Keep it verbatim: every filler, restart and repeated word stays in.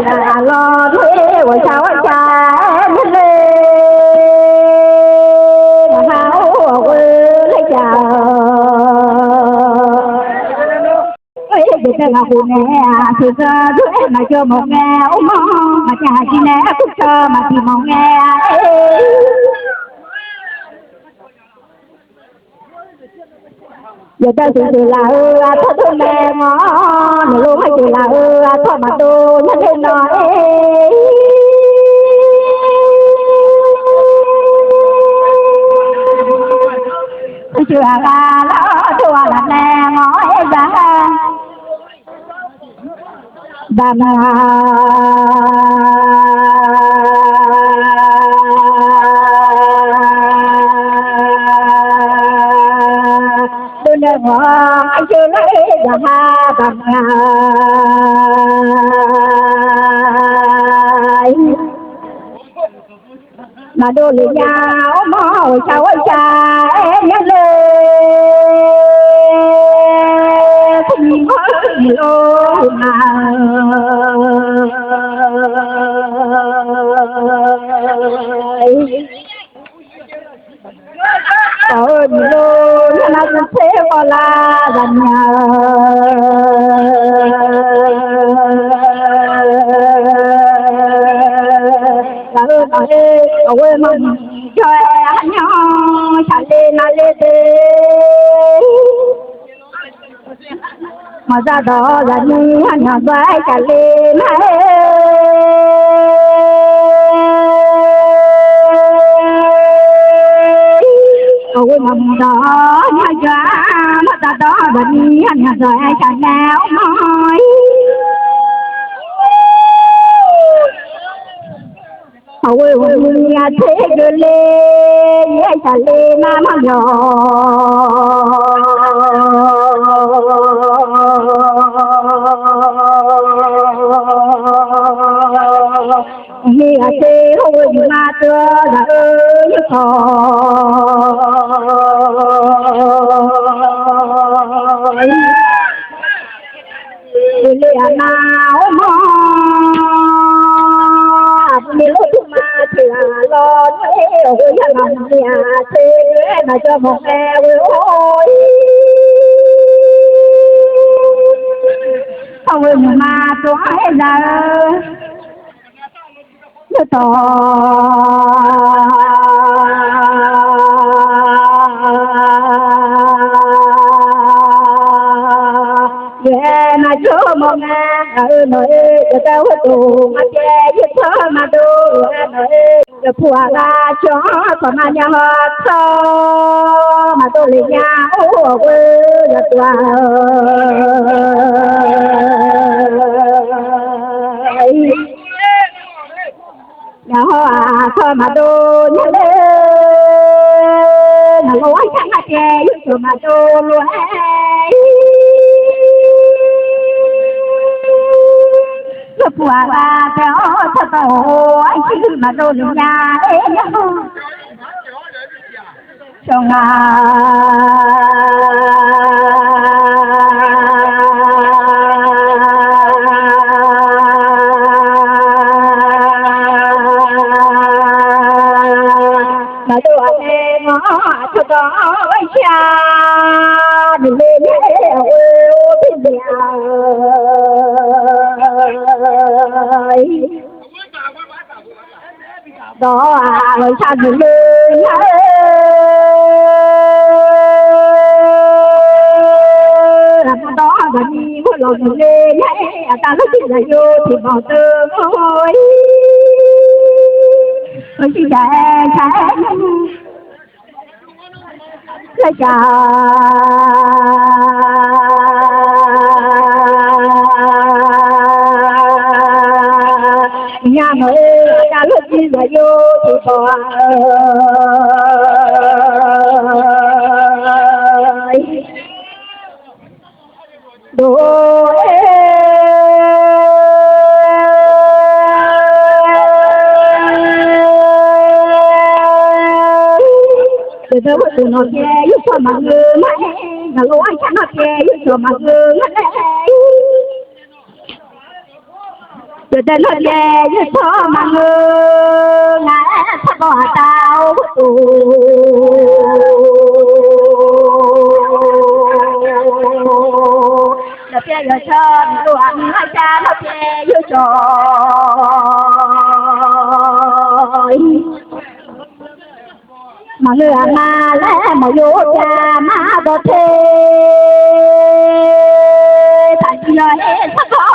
Aqlawq-e, ghawqshaq ghawqshaq-aer nae le, ngaq ha-or, ghawqghoe laer jav-awq. Oe, jeq tae ghaq khof nae-aq, tiqzanq dur-aer maqjawr mawf ngae, or mawr maqjav jir nae, kur caw maqtiq mawf ngae-a. Yawqdar seuq seuq laf-eu aqtawr tawr mae mawr, noeqlov ghae jeq laf-eu aqtawr maqdov nar le nawq-e. Uqcif ghaq ghaq lar-awr tov ghaq laf mae mawr-aer za-a. Baqmar dovnaeq ghawq-anr jawr lar-aer zaqha baqmar maqdov lef nya-awr mawr ghawqshaq ghawqshaq-aer nya le. Taqnyiq mawr-eu nyiq lor ma-eu tawq-eu nyiq lor ngar nar tser khawf lar zaqnya-eu zaq-eu nawq-e, aqghoe maqmuiq jawr-aer arnyanr shaqle navle de. Maqza dawq zaqnyi arnyanr dawq-aer shaqle nar-aer aqghoe maqmuiq dawq arnyanr jawr-a. Maqza dawq zaqnyi arnyanr dawq-aer shaqle-awr mawr-ir. Aqghoe ghawqmya tser geufle yaer shaqle nar mawr yawq. Aqmir ghaq tser hawr-eu nymq-ma teuv-awr zaq-eu yaerkawq Uiqle aqnav-awr mawr, aqbur ni lor tmr ma tiq ghaq lawr, nawr-aer awq ghoe yar maq maqni-aq, tser-aer maqjawr mawf-aer ghoe-or, hawr-eu nymq-ma tsov-anr aer za-eu. Yawtawq yaeq-aer maq jawr mawf ngae, aq-eu nawq-eu yawqgar ghoer tof-a pyaev, yaertsanr maqdov-aer nawq-eu yawqpu aqgha cawq-anr tawq ma nya haw tsanr maqdov le nya-or, awq ghoe yawqtov-a. Yaqhawr-aq, tawq maqdov nya le. Naqlor-aer shar ngar pyaev, yawqtawq maqdov lof-aer. Yawqpu aqgha tae-awr tsawrtawq-or, arshir maqdov luf nya-aer nya-awr. Shawr nga. Maqdov aqnae mawr-aq, tsawrganq-anr ghae shar-a. Miqle nae-aer-awr oe-or, pirdaef-a. Dawq-awr-aq, ghawqshaq guiqle nar-aer, aqma dawq-anr gaqni ghoer lawq guiqle nar-aer, aqda lawr jir zaqyo tiq banq deuv-or, ghawqshaq-aer shaq-aer nar-aer, laer jav nya nawq-eu aqda lawr jir zaqyo tiq banq-a. Dov-aer, dawqdawq ghoer tov nawq pyaev, yawqtawq maqngeur nar-aer, naqlor-aer shar nawr pyaev, yawqtawq maqngeur nar-aer. Yawdaef nawr pyaeq yawshawr maqngeur, ngaq-aer sarbawr aqda-or to. Nawr pyaeq yawshawr maqngeur, aqmir arja nawr pyaeq yawshawr-ir. Maqngeur aqma laer mawq yawr pyaeq ma dawq te. Taqsiq yawq-aer sarbawr